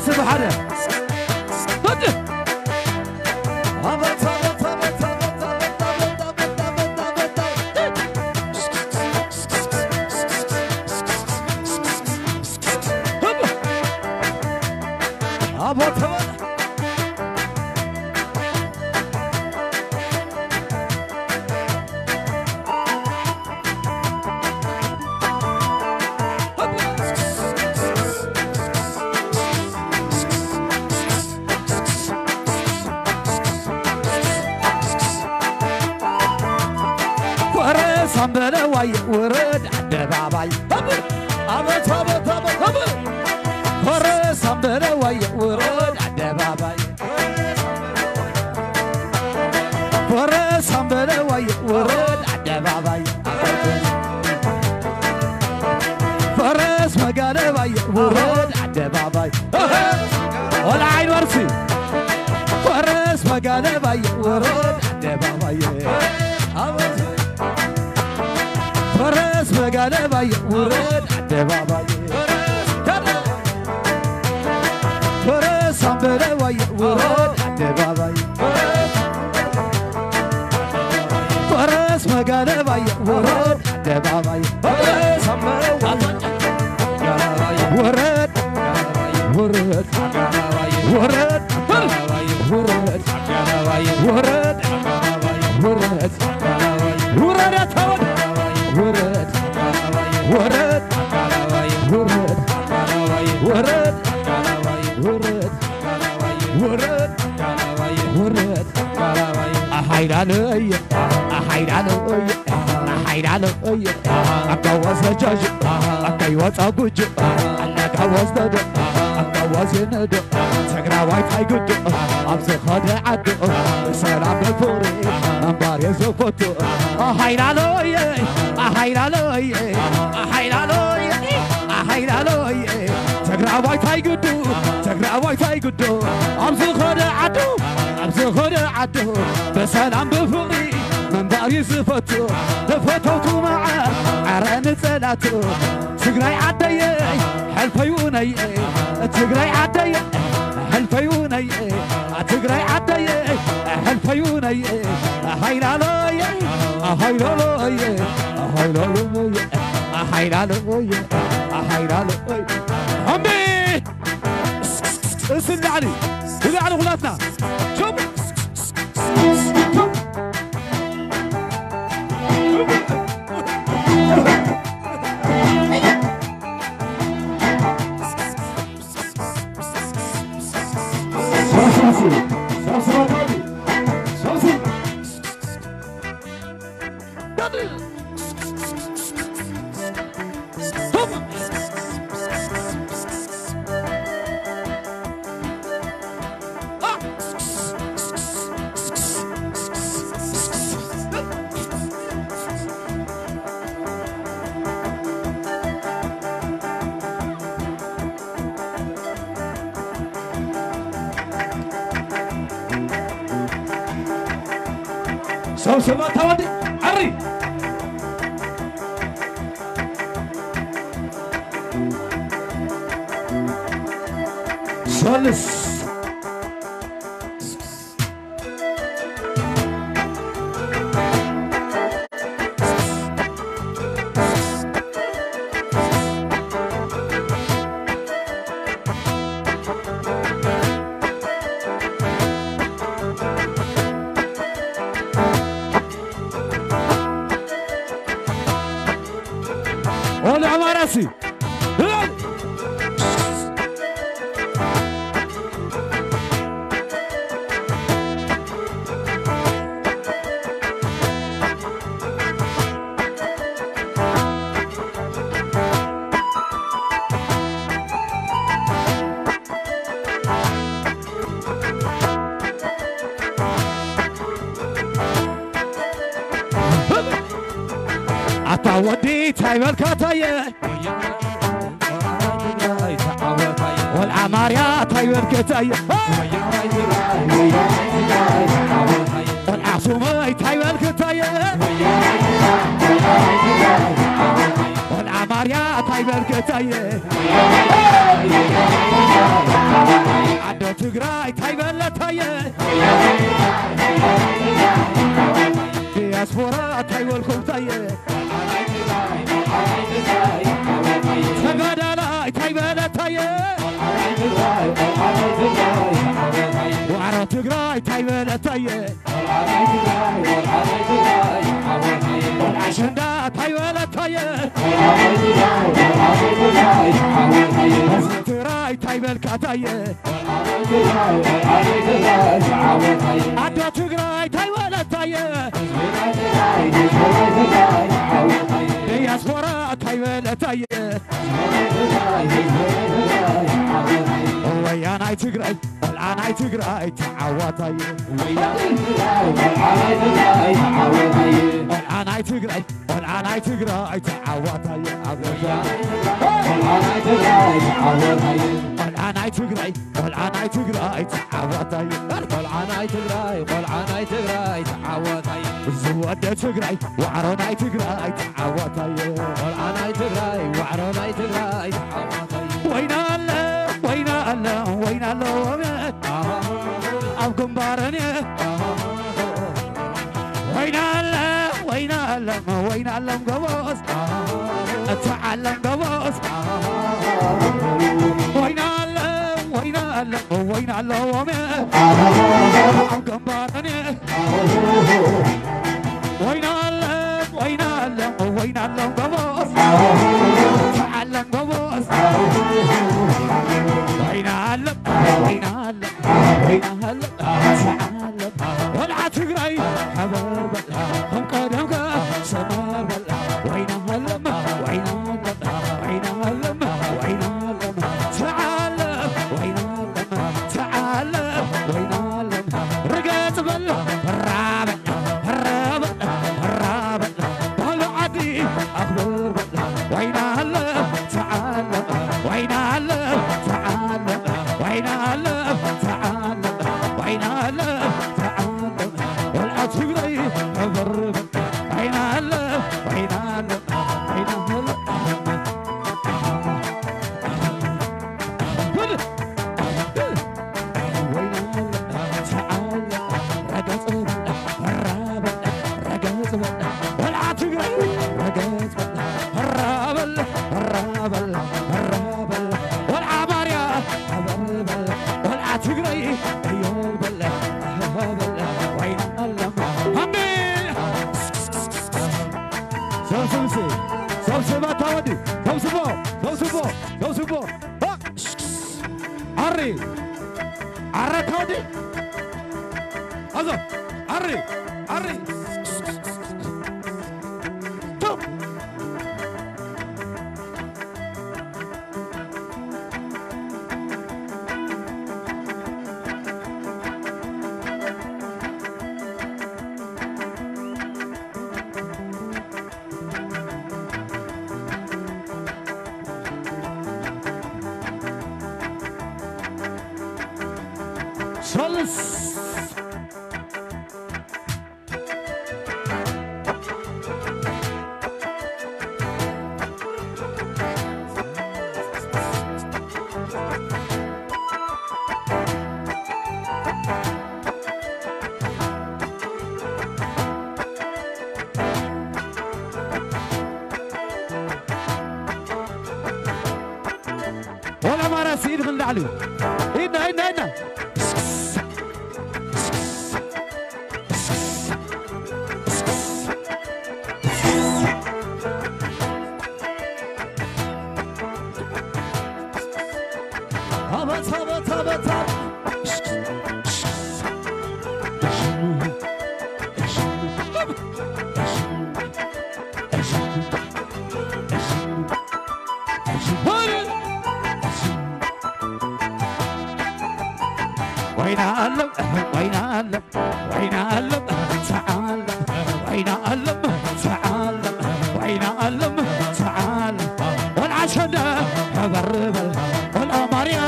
ስብሓደ ኣቦ ተባለ። ፈረስ ኣምበለዋይ ውረድ ኣደባባይ። ኣበት ኣበት ኣበት ኣበት። ፈረስ ኣምበለዋይ ውረድ ኣደባባይ። ፈረስ ኣምበለዋይ ውረድ ኣደባባይ። ፈረስ መጋለባይ ውረድ ኣደባባይ። ወላ ዓይን ወርሲ። ፈረስ መጋለባይ ውረድ ኣደባባይ። ፈረስ መጋለባይ ውረድ ኣደባባይ። ፈረስ ኣምበለባይ ውረድ ኣደባባይ። ፈረስ መጋለባይ ውረድ ኣደባባይ። ፈረስ ኣምበለባይ ውረድ፣ ውረድ፣ ውረድ፣ ውረድ፣ ውረድ፣ ውረድ፣ ውረድ፣ ውረድ፣ ውረድ፣ ውረድ፣ ውረድ፣ ውረድ፣ ውረድ፣ ውረድ፣ ኣሃይላለየ፣ ኣሃይላለየ፣ ኣሃይላለየ፣ ኣጋዋዘጃጅ፣ ኣጋይወፃ ጉጅ፣ ኣነጋዋዝተደ፣ ኣጋዋዜነደ፣ ትግራዋይ ታይ ግዱ፣ ኣብ ዝኸደ ዓዱ፣ ብሰላም ብፍቕሪ፣ ምንባር የዘፈቱ፣ ኣሃይላለየ፣ ኣሃይላለየ፣ ኣሃይላለየ፣ ኣሃይላለየ፣ ትግራዋይ ታይ ግዱ፣ ትግራዋይ ታይ ግዱ፣ ኣብ ዝኸደ ዓዱ፣ ኣብ ዝኸደ ዓዱ፣ ብሰላም ብፍቕሪ፣ ምንባር እዩ ዝፈቱ፣ ንፈተውቱ መዓር፣ ዓረ ንጸላቱ፣ ትግራይ ዓደየ፣ ሕልፈይ ውነየ፣ ትግራይ ዓደየ፣ ሕልፈይ ውነየ፣ ትግራይ ዓደየ፣ ሕልፈይ ውነየ፣ ሃይላሎየ፣ ሃይላሎየ፣ ሃይላሎየ፣ ሃይላሎየ፣ ሃይላሎየ። ኣምቤ! እስኪ ንላዕሊ፣ ንላዕሊ ኩላትና። ሹም! ሰብስባ ተወዲ ዓሪ ሰልስ ኦለ ኣማራሲ ኣታ ወዲ ታይበልካታየ ወልዓ ማርያ ታይበልከታየ ወልዓ ሱመይ ታይበልከታየ ወልዓ ማርያ ታይበልከታየ ትግራይ ታይ በለታየ፣ ዲያስፖራ ታይ በልኩምታየ፣ ተጋዳላይ ታይ በለታየ፣ ዋዕሮ ትግራይ ታይ በለታየ፣ ኣሸንዳ ታይ በለታየ፣ ትግራይ ታይ በልካታየ፣ ኣዶ ትግራይ ታይ በለታየ፣ ዲያስፖራ ታይ በለታየ፣ ወያናይ ትግራይ፣ ቆልዓናይ ትግራይ ተዓዋታይ፣ ቆልዓናይ ትግራይ፣ ቆልዓናይ ትግራይ ተዓዋታይ፣ ቆልዓናይ ትግራይ፣ ቆልዓናይ ትግራይ ተዓዋታይ፣ ቆልዓናይ ትግራይ፣ ቆልዓናይ ትግራይ ተዓዋታይ፣ ዝወደ ትግራይ፣ ዋዕሮ ናይ ትግራይ ተዓዋታይ፣ ቆልዓናይ ትግራይ፣ ዋዕሮ ናይ ትግራይ ተዓዋታይ። ወይና ኣለ፣ ወይና ኣለ፣ ወይና ኣለ፣ ወይና ኣለ፣ ኣብ ግንባረን እየ። ወይና ኣለ፣ ወይና ኣለ፣ ወይና ኣለም ገቦስ፣ እታ ዓለም ገቦስ። ወይና ኣለ፣ ወይና ኣለ፣ ወይና ኣለዎም ኣብ ግንባረን እየ። ወይና ኣለ፣ ወይና ኣለ፣ ወይና ኣለም ገቦስ፣ እታ ዓለም ገቦስ። ወይና ኣለ፣ ወይና ኣለ፣ ወይና ኣለ፣ እታ ዓለም። ቆልዓ ትግራይ ሓበር በል፣ ከም ቀደምካ ሰመር በል። ወይና ኣለም፣ ወይና ኣለም፣ ወይና ኣለም፣ ወይና ኣለም፣ ተዓለም፣ ወይና ኣለም፣ ተዓለም፣ ወይና ኣለም፣ ርገጽ በል፣ ራ በል፣ ራ በል፣ ራ በል፣ ባህሊ ዓዲ ኣኽብር በል። ወይና ኣለም፣ ተዓለም፣ ወይና ኣለም፣ ተዓለም፣ ወይና ኣለም፣ ተዓለም፣ ወይና ኣለም፣ ተዓለም፣ ቆልዓ ትግራይ ሓበር በል። ወይና ኣለም፣ ወይና ኣለም፣ ወይና ኣለም። ወይና ኣለም፣ ተዓለም፣ ረገጽ በል፣ ራ በል፣ ረገጽ በል፣ ቆልዓ ትግራይ፣ ረገጽ በል፣ ራ በል፣ ራ በል፣ ራ በል፣ ቆልዓ ማርያ፣ ሓበር በል፣ ቆልዓ ትግራይ፣ እዮ በል፣ በል፣ ወይና ኣለም፣ ኣሜን። ሰብስብሲ፣ ሰብስብ ኣታ ወዲ፣ ሰብስቦ፣ ሰብስቦ፣ ሰብስቦ። ሃ! ኣሪ፣ ኣረ ኣታ ወዲ። ኣዞ፣ ኣሪ፣ ኣሪ። ቱ። ሰልስ። ወላ ማራ ስኢድ ክንዳዕሉ። ኢድና፣ ኢድና፣ ኢድና። ኣበት፣ ኣበት፣ ኣበት፣ ኣበት። ወይና ኣለም፣ ወይና ኣለም፣ ወይና ኣለም፣ ተዓለም፣ ወይና ኣለም፣ ተዓለም፣ ወይና ኣለም፣ ተዓለም። ቆልዓ ሸንዳ፣ ሓበር በል፣ ቆልዓ ማርያ፣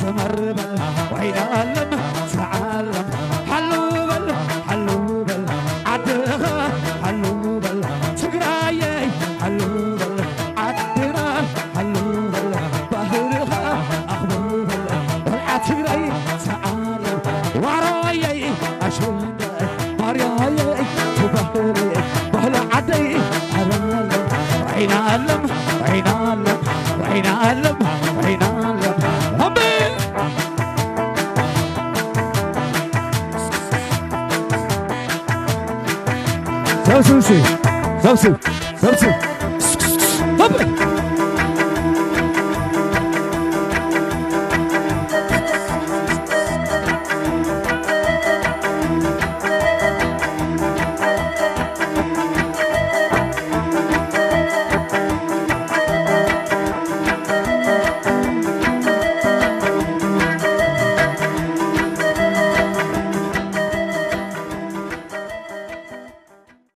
ትመር በል፣ ወይና ኣለም፣ ተዓለም፣ ሓሉ በል፣ ሓሉ በል፣ ዓድኻ፣ ሓሉ በል፣ ትግራየይ፣ ሓሉ በል፣ ዓድና፣ ሓሉ በል፣ ባህልኻ፣ ኣኽብር በል፣ ቆልዓ ትግራይ፣ ወይናለም ወይናለም ወይናለም ወይናለም። ኣሜን። ሰብስብ እስኪ፣ ሰብስብ፣ ሰብስብ። ኣሜን።